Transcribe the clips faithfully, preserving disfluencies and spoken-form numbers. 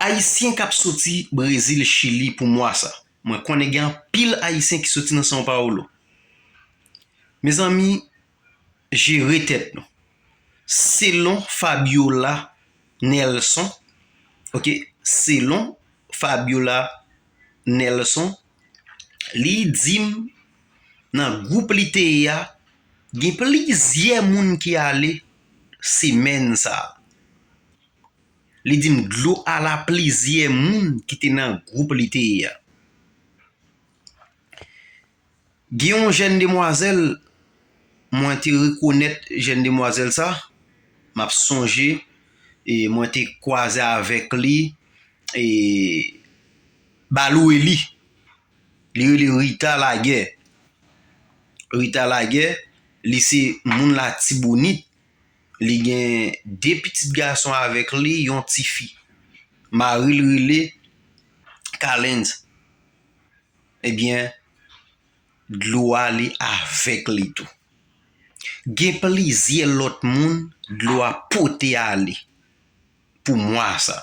Ayisyen k ap soti Brezil, Chili pou mwa sa. Mwen konnen gen anpil Ayisyen ki soti nan São Paulo. Mezanmi, jere tèt nou. Selon Fabiola Nelson, ok, selon Fabiola Nelson, li di m nan gwoup li te ye a, gen plizyè moun ki ale semèn sa a. Li di m dlo al a plizyè moun ki te nan gwoup li te ye a. Gen yon jèn demwazèl, mwen te rekonèt jèn demwazèl sa, m ap sonje, e mwen te kwaze avèk li, e ba lwe li. Li rele Rita Laguerre. Rita Laguerre, li se moun Latibonit. Li gen de pitit gason avèk li, yon ti fi. Mari l rele Kalens. Ebyen, dlo a li avèk li tou. Gen plizyè lòt moun dlo a pote ale pou mwa sa.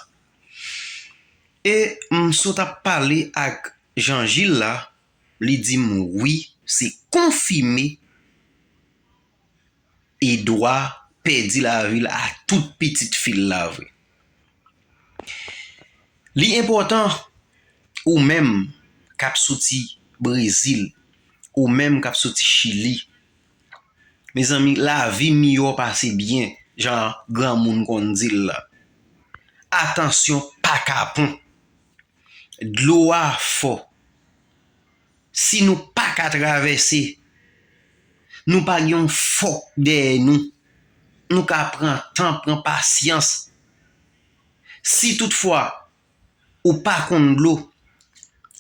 E m sot ap pale ak Jean Gilles la, li di m wi, se konfime Edouard pèdi lavi l a tout pitit fi l la vre. Li enpòtan, ou menm k ap soti Brezil, ou menm k ap soti Chili, mezanmi, lavi miyò pase byen, jan granmoun konn di l la. Atansyon, pa kapon. Dlo a fò. Si nou pa ka travèse, nou pa gen yon fòk dèyè nou, nou ka pran tan, pran pasyans. Si toutfwa ou pa konn dlo,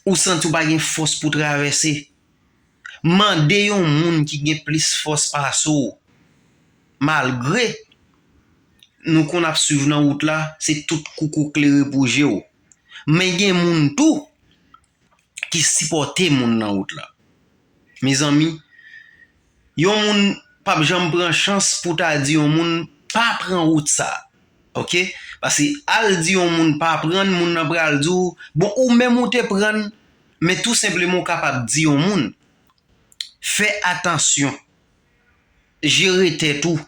ou santi w pa gen fòs pou travèse, mande yon moun ki gen plis fòs pase w. Malgre nou konn ap swiv nan wout la, se tout koukou klere pou je w. Men gen moun tou ki sipòte moun nan wout la. Mezanmi, yon moun p ap janm pran chans pou ta di yon moun pa pran wout sa. Ok? Paske al di yon moun pa pran, moun nan pral di w, bon, ou menm ou te pran, men tou senpleman ou kapab di yon moun, fè atansyon, jere tèt ou.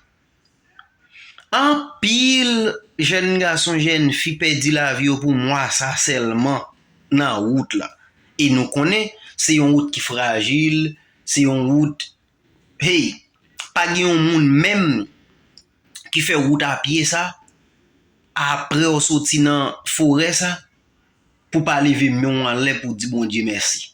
Anpil jèn gason, jèn fi pèdi lavi yo pou mwa sa sèlman nan wout la. E nou konnen se yon wout ki frajil, se yon wout, hey, pa gen yon moun menm ki fè wout a pye sa, apre w soti nan forè sa, pou pa leve men w anlè pou di Bondye mèsi.